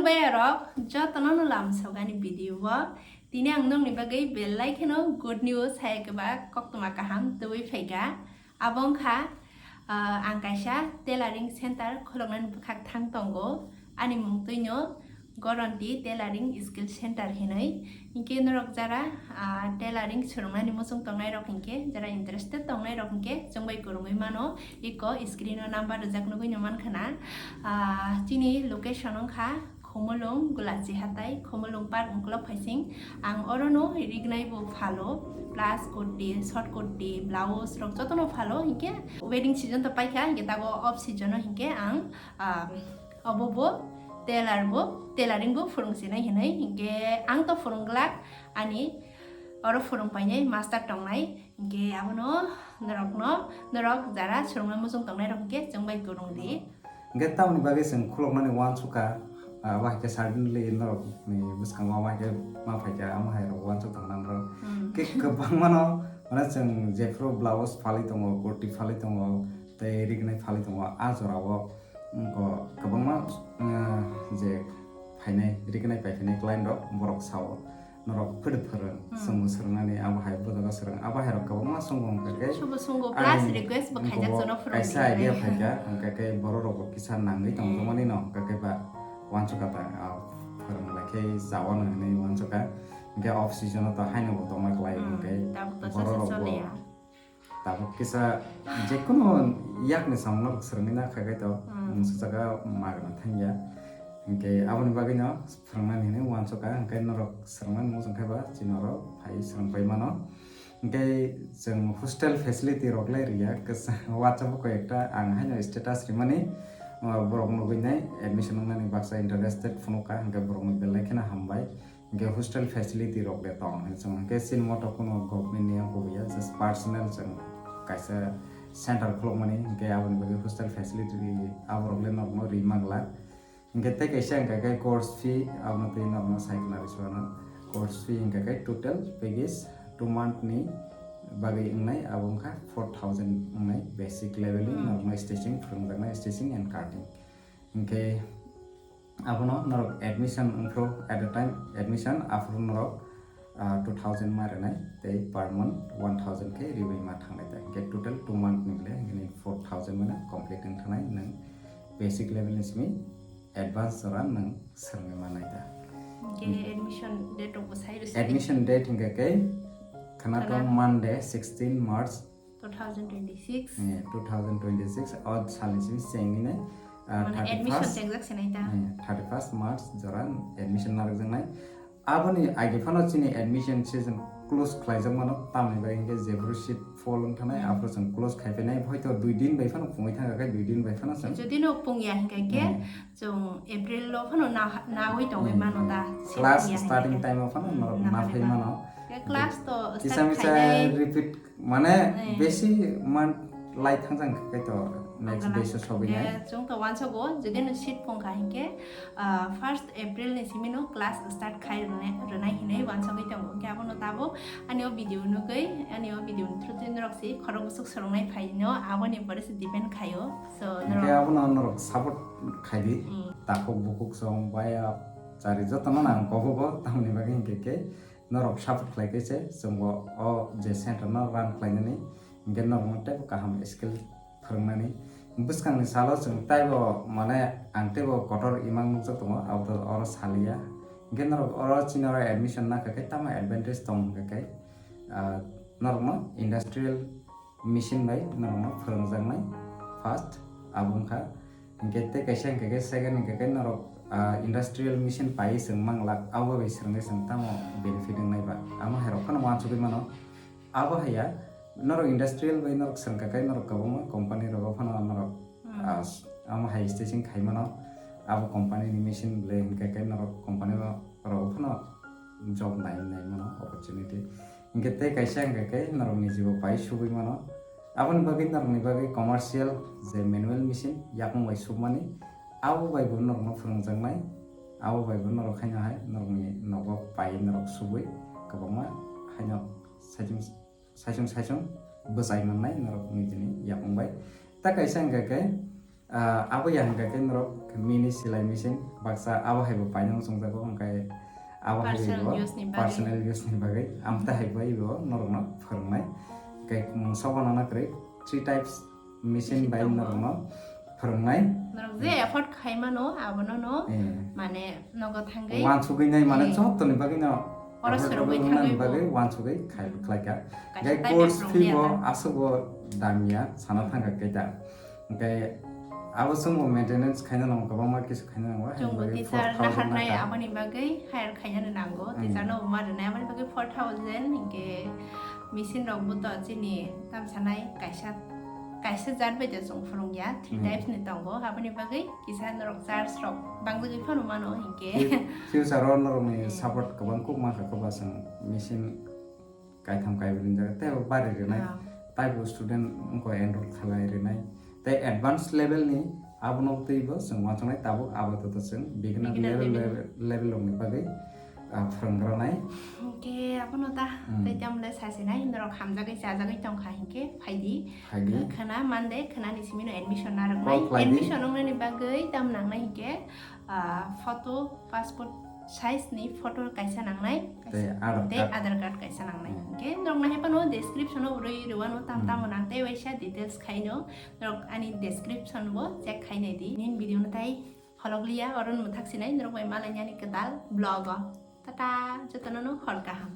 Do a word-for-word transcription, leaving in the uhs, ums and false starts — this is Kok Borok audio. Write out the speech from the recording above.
Bayarok jotono no lamsok ani video o. Tini ang nokni bagwi belai kheno good news hai khe ba koktwma kaham tubui phaikha. Abo wngkha, ah, ang kaisa tailoring center khuloknani bwkhak thang tongo. Ani mung twino Goronti Tailoring Skill Center hinwi. Hinkhe norok jara, ah, tailoring swrwngmani muchung tongnairok hinkhe, jara interested tongnairok hinkhe chwngbai kwrwngwi mano. Iko screen o number rijak nugwi no mankha na. Ah, chini location wngkha Khumulwng, Gulachi Hatai, Khumulwng Park, Ungkolok Phaising. Ang orono rignai bo phalo, plus kurti, short kurti, blouse rok jotono phalo, hinkhe wedding season to paikha, hinkhe tago off season o hinkhe ang, ah, obo bo tailor bo, tailoring bo phwrwng sinai hinwi, hinkhe ang to phwrwng glak, ani oro phwrwng painai master tongnai, hinkhe abono norokno, norok jara swrwngna muchung tongnai rok hinkhe chwngbai kwrwng di. Hinkhe tamoni bagwi chwng khuloknani uansukha, ah, abo hai khe suddenly norokni bwskango abo hai khe ma phaikha, amo hai rok uansuk tongna norok. Hmm. Khe kwbangmano, mane chwng jephuru blouse phalwi tongo, kurti phalwi tongo, tei rignai phalwi tongo, a jorao, mm, ko kwbangma, ah, je phainai, rignai paiphainai client rok borok sao. Norok phwrwng phwrwng, hmm, chwngbo swrwngnani, abo hai bo jaga swrwng, abo hai rok kwbangma chwngbo wngkha khe. Sobo chwngbo ani class request bo khaijak jono phwrwng kaisa di idea hinwi phaikha, hwnkhe khe borok rokbo kisa nangwi tong, hmm, tongmani no, hwnkhe khe ba uansukha ta, ah, phwrwng lai khe jaono hinwi uansukha, hwnkhe off season o to haino bo tongma klai, hmm, hwnkhe tabuk to borok sasa rokbo choliya. Tabuk kisa jekunu yakni samung norok swrwngwi nakha khe to, hmm, mungsa jaga magna thangya. Hinkhe aboni bagwino phwrwngnani hinwi uansukha, hinkhe norok swrwngmani muchung khe ba chini oro phai swrwng pai mano. Hinkhe chwng hostel facility rok le riya, kisa WhatsApp o koi ekta ang haino status rimani, uh, borok nugwi nai admission wngnani baksa interested phunukha, hinkhe borokno belai kheno hambai. Hinkhe hostel facility rok le tong hinwi chwng hinkhe chini moto kuno government ni wngkha ya, just personal chwng kaisa center khulokmani, hinkhe aboni bagwi hostel facility ri, aborok le norokno ri mangla. Hinkhe tei kaisa hinkha khe course fee, abono tei norokno sai khna rw swngo. Course fee hinkha khe total package two month ni bagwi wngnai, abo wngkha four thousand wngnai basic level ni, hmm, norokno stitching phwrwngjaknai, stitching and cutting. Hinkhe abono norok admission wngphru, at the time admission aphuru norok, ah, two thousand ma rwnai tei per month one thousand khe riwi ma thanglai ta. Hinkhe total two month ni bole hinkhe four thousand mane complete wng thanai nwng basic level ni simi advance jora nwng swrwngwi ma nai ta. Hinkhe admission date rok bo sai rw sini. Admission date hinkhe khe khwnato khwna Monday sixteen March two thousand twenty-six. Eh, two thousand twenty-six o salni simi chengwi nai, ah, mane admission thirty-first, chengjak sinai ta. Eh, thirty-first March jora admission narwkjaknai. Aboni age phano chini admission season close khlaijak mano, tamni bagwi hinkhe jephuru seat full wng thanai, hmm, aphuru chwng close khai phainai, hoito dui din bai phano pungwi thangkha khe dui din bai phano chwng. Jodi no pungya hinkhe khe, hmm, chwng April o phano na, nawi tongwi, hmm, mano ta, seat class pungya hinkhe starting khe. Time o phano, hmm, norok na phai mano. Khe class to kisa start misa khainai. Repeat Mane, eh, besi man lai thangjak khe to next batch o sogwi nai. Chwng to uansago, jodi no seat pungkha hinkhe, ah, first April ni simi no class start khai rwnai, rwnai hinwi uansagwi tongo. Hinkhe abono tabuk ani o video nugwi, ani o video ni through twi norok se khorok bwswk swrwngnai phai no, aboni pore se depend khaio. So, hinkhe norok abono norok support khai di. Hmm. Takhuk bukhuk song baya chari jotono nang kobogo, tamni bagwi hinkhe khe Norok support khlai khe se chwngbo o je center no run khlainani, hinkhe norokno teibo kaham skill phwrwngnani. Bwskangni salo chwng teibo, mane, ang teibo kotor imang nukjak tongo, abo to oro saliya. Hinkhe norok oro chini oro admission nakha khe tamo advantage tong hinkhe khe, ah, norokno industrial machine bai norokno phwrwngjaknai first, abo wngkha. Hinkhe tei kaisa hinkhe khe second hinkhe khe norok, ah, industrial machine paiwi chwng manglak, abo bai swrwngwi chwng tamo benefit wngnai ba? Amo hai rok phano uansugwi mano. Abo hai ya, norok industrial bai norok swrwngkha khe norok kwbangma company rogo phano norok, hmm, ah, amo hai stitching khai mano. Abo company ni machine ble hinkhe khe norok company rogo phano job nai, nai mano opportunity. Hinkhe tei kaisa hinkhe khe norok ni jibo pai subui mano. Aboni bagwi norokni bagwi commercial je manual machine yakung bai submani, abo bai bo norokno phwrwngjaknai, abo bai bo norok haino hai norokni nogo pai norok subui kwbangma haino saichung, saichung, saichung bwchai mannai norokni jini yakung bai. Ta kaisa hinkhe khe, Ah, abo ya hwnkha khe norok mini silai machine baksa abo hai bo paina muchungjago, hwnkhe abo hai Personal bo use ni bagwi. Personal use ni bagwi. Amta hai bai bo norokno phwrwngnai. Hwnkhe mungsa uanana kwrwi three types machine Machine bai tongo. Norokno phwrwngnai. Norok je afford khai mano abono no Eh. Mane nogo thangwi. Wansugwi nai mane Eh. Jottoni bagwi no Oro affordable srogwi hwnani thangwi bo. Bagwi wansugwi khai-, khlaikha. Kaisa Hwnkhe type course of fee rungya bo ta. Aswk bo damya sana thangkha khe ta. Hwnkhe abo chwngbo maintenance khaina nango, kwbangma kisu khaina nango, Chwngbo haino bagwi teacher four thousand naharnai nangkha. Aboni bagwi hire khainani nango, Hmm. Teacher no bo ma rwnai, aboni bagwi four thousand, hinkhe machine rok bo to chini tamsanai kaisa, kaisa jat bai de chwng phwrwngya, three Hmm. Types ni tongo, aboni bagwi kisa norok charge rok bangjagwi phano mano hinkhe. Fu-, future o norokni Hmm. Support kwbang kuk mankha, kwba chwng machine kaitham kaibri ni jaga tei bo bari rwnai. Ah. Taibo student wngkha enroll khalai rwnai. Tei advance level ni abono twibo chwng uansuknai, tabuk apatot chwng beginner Beginner level, level. Level, level rokni bagwi, ah, phwrwngranai. Hwnkhe abono ta Hmm. Tei tamle sasinai norok hamjagwi chajagwi tongkha hinkhe phaidi. Phaidi. Khwna Monday khwnani simi no admission narwknai. Call khlaidi. Admission wngnani bagwi tam nangnai hinkhe, ah, photo, passport size ni photo kaisa nangnai. Tei Aadhaar Tei card. Aadhaar card kaisa nangnai. Hmm. Hinkhe norok nahai phano description o rwi rwano tam Hmm. Tamo nang tei waisa details khaino norok ani description bo check khainai di. Nini video no tai pholok liya, oro no mwthak sinai norok bai malaini ani kwtal vlog o. Tata, jotono no hor kaham.